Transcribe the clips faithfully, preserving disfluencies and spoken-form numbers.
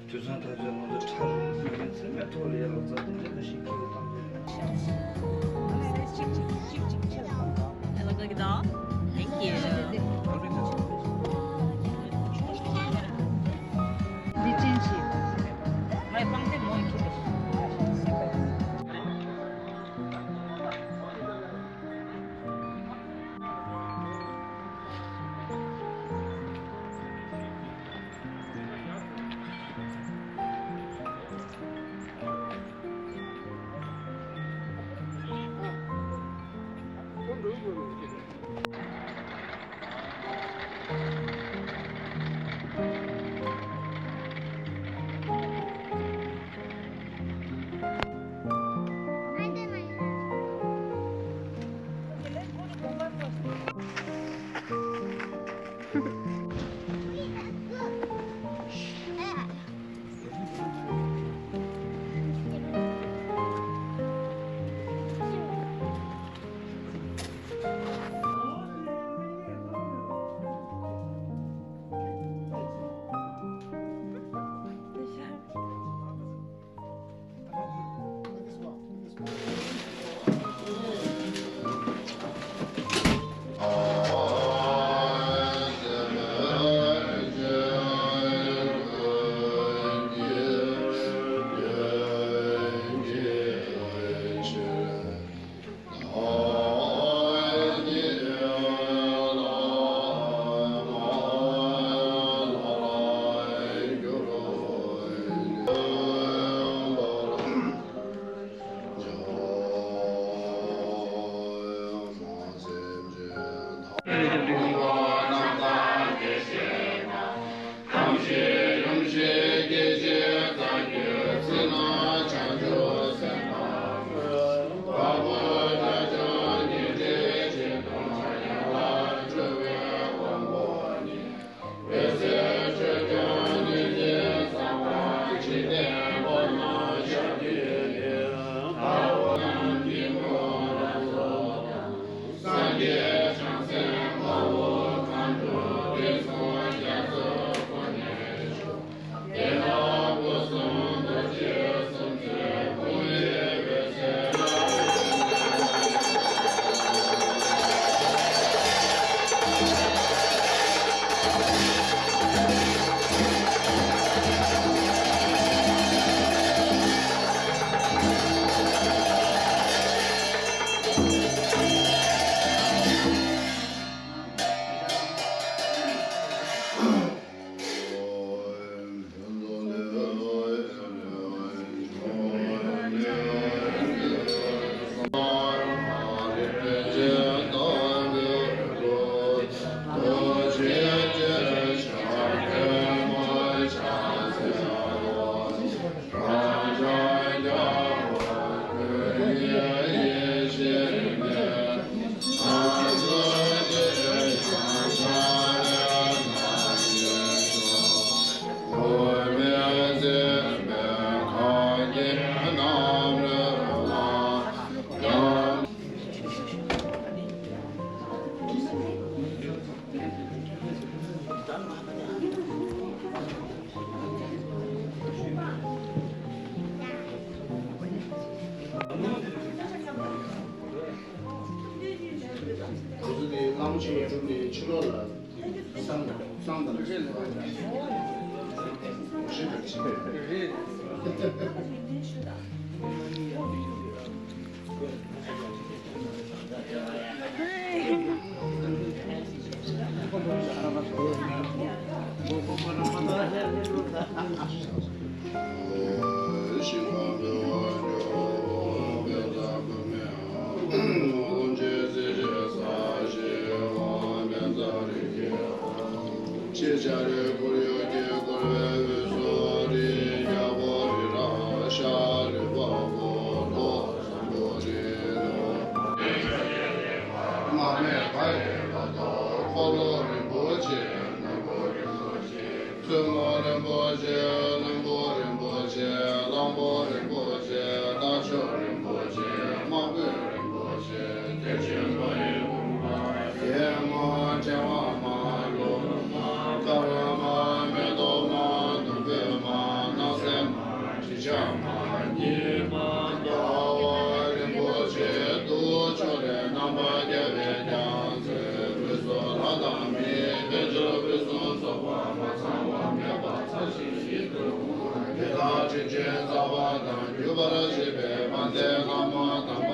དུས་ཚོད་ད་ཚོད་ང་ཚོ་ཁྲལ་མེད་ཚེ་མེད་ཐོག་ལ་ཡར་ལ་རྩ་དེ་འདྲ་ཞིག་སྐྱེལ་བཏང་དགོས། Hello, Gagda. Thank you. ཁོ་ཚོ་དེ་བླ་མ་ཆེན་པོ་གྲུབ་ནས་ཕྱི་ལོགས་ལ་བསང་བསང་དང་། བཙུན་མོ་རིན་པོ་ཆེ། ཕྱིན་ཆད་རྩ་བ་དང་བརྒྱུད་པར་བྱེད་པའི་དཔལ་ལྡན་བླ་མ་དམ་པ།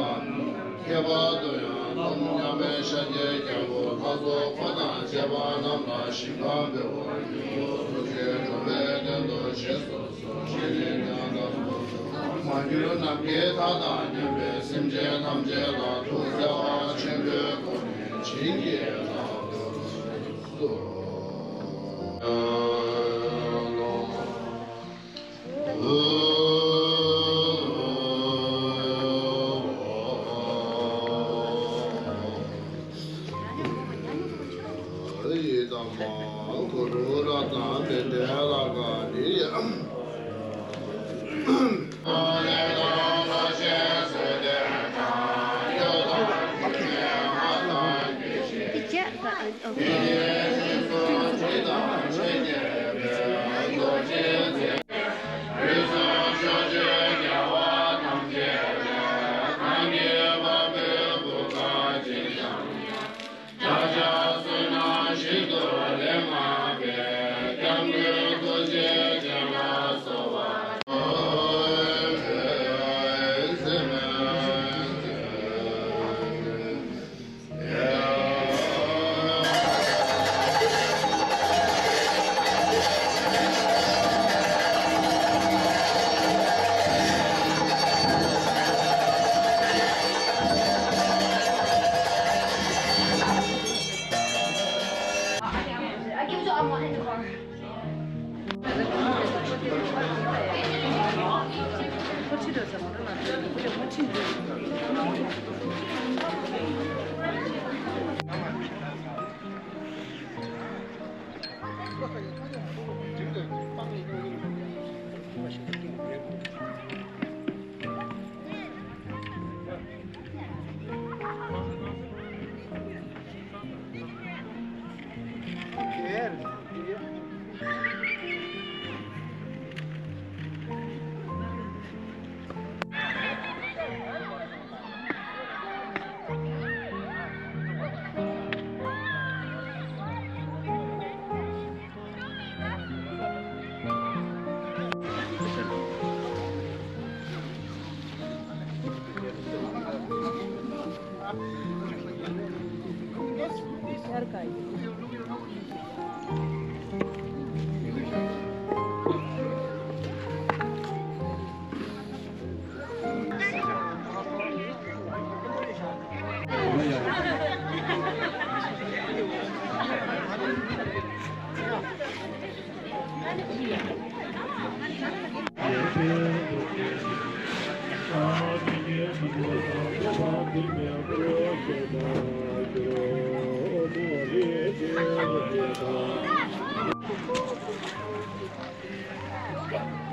ཁྱད་པར་དུ་ཡང་ཐུགས་མཉམ་པའི་ཤཱཀྱའི་རྒྱལ་པོ་ལྷ་ཚོགས་འཁོར་དང་བཅས་པ་རྣམས་ལ་ཞིང་ཁམས་བདེ་བ་རྒྱུ་ཐུགས་རྗེ་འགྲོ་བའི་དོན་དུ་རྗེས་སུ་བཟུང་ཞིང་ནི་ཉང་དང་ཐུགས་སུ་མ་གྱུར་ནམ་མཁའི་མཐའ་དང་མཉམ་པའི་སེམས་ཅན་ཐམས་ཅད་ལ་ཐུགས་བརྩེ་བ་ཆེན་པོའི་སྒོ་ནས་བྱིན་གྱིས་བརླབ་ཏུ་གསོལ།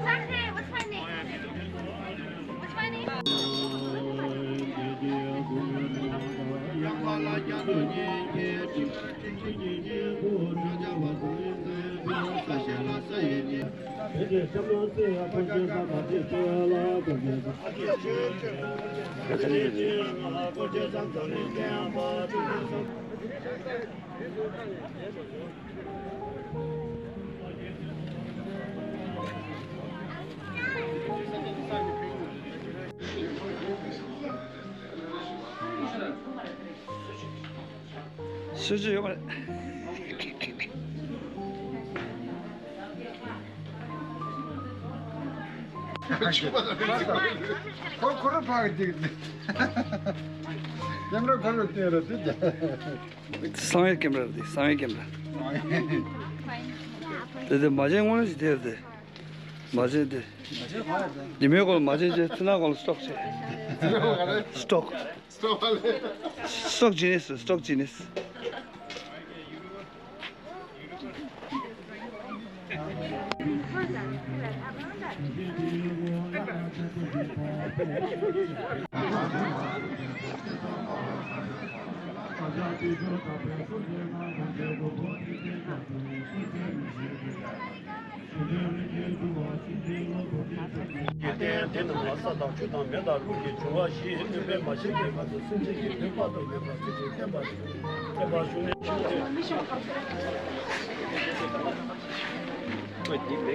What's my name? What's my name? སུ་ཅི་ཡོད་མ་རེད། ཁོ་ཁོ་རང་ཕ་གི་ཀེམ་ར་ཁོ་རང་སྟོན་ར་དེ། གསང་བའི་ཀེམ་ར་རེད་དེ། གསང་བའི་ཀེམ་ར། དེ་དེ་མ་བྱན་དངོས་གནས་ཞིག་དེ་རེད་དེ། མ་བྱན་དེ། ཉི་མའི་གོང་ལ་མ་བྱན་བྱས་ཚེ་ནག་གོང་ལ་སི་ཊོག་བྱས། སི་ཊོག་སི་ཊོག་བྱས་ནས་སི་ཊོག་བྱས་ནས། རྒྱུད་ལྡན་དེ་རྣམས་ལ་ས་དང་ཆུ་དང་མེ་དང་རླུང་གི་འབྱུང་བ་བཞི་ཡིས་མངོན་པར་སེམས་ཅན་གྱི་དོན་དཔག་ཏུ་མེད་པ་སྲིད་ཞིང་བརྟན་པ་བརྟན་པར་བཞུགས་ནས་ཆོས་ཀྱི།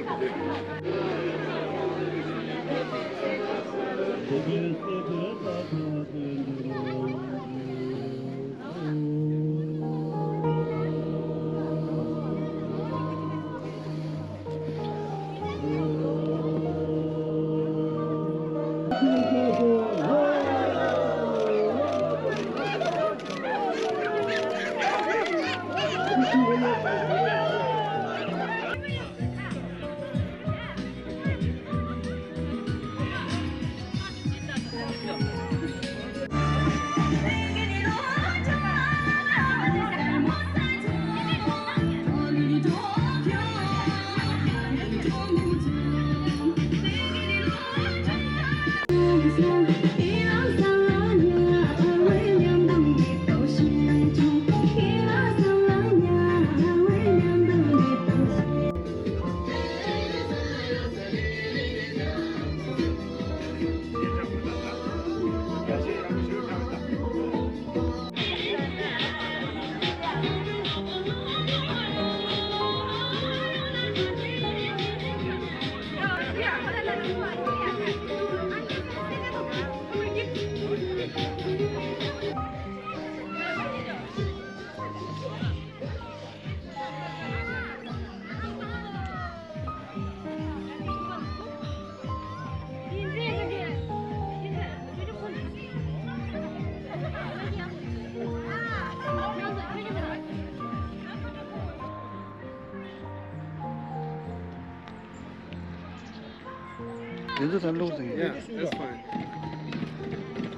དེ་ཚོ་ད་ལོག་ཟིན། Yeah, that's fine.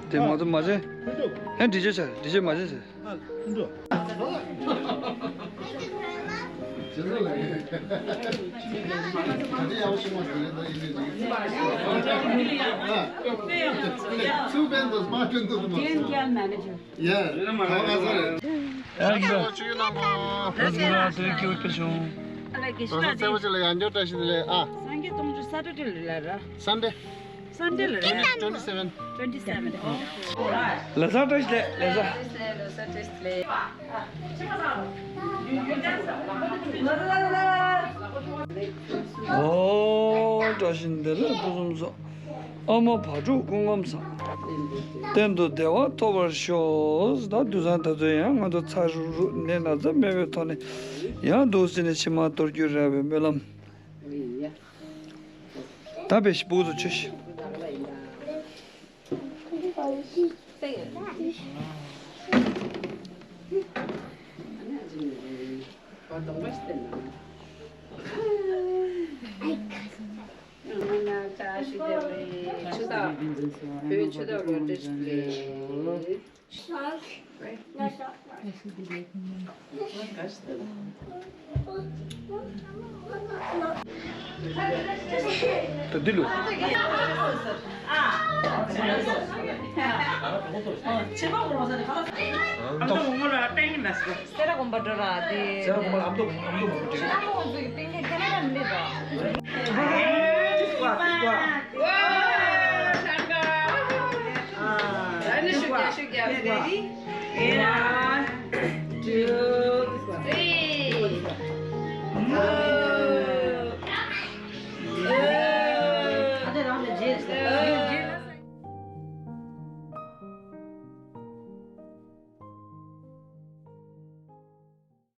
དེ་མ་ཚོ་མ་བྱེད། ཧན་འདྲི་ཆ་ཆ་འདྲི་ཆ་མ་བྱེད་ཟེར། General manager. Yeah. Thank you. Thank you. Sunday. Sunday. Twenty-seven. Twenty-seven. ལ་ས་བཀྲ་ཤིས་བདེ་ལེགས། ལ་ས་བཀྲ་ཤིས་བདེ་ལེགས། ཨོ་བཀྲ་ཤིས་བདེ་ལེགས་ཕུན་སུམ་ཚོགས། ཨ་མ་བག་དྲོ་སྐུ་ཁམས་བཟང་། གཏན་དུ་བདེ་བ་ཐོབ་པར་ཤོག་ད་དུས་སང་ད་ཚོད་ཡང་ང་ཚོ་ཚ་རུག་རུག་ནད་ན་ཚ་མེད་པའི་ཐོག་ནས་ཡང་འདུག་ཟེར་ནས་ཕྱི་མ་གཏོར་རྒྱུ་རེད་བའི་སྨོན་ལམ། ད་དཔེ་ཞིག་སྤུ་གུ་ཚོ་ཆོས་ཤིག་ད་འདི་ལོ། སེ་ར་དགོན་པ་འགྲོ་ར་དེ། སེ་ར་དགོན་པ་ལ་ཨ་མདོ་ཨ་མདོ་མང་པོ་འགྲོ། ཨ་མདོ་ཁོང་ཚོ་གི་སྟེང་གི་ཁེ་ན་ཌ་མི་ལེགས་པ།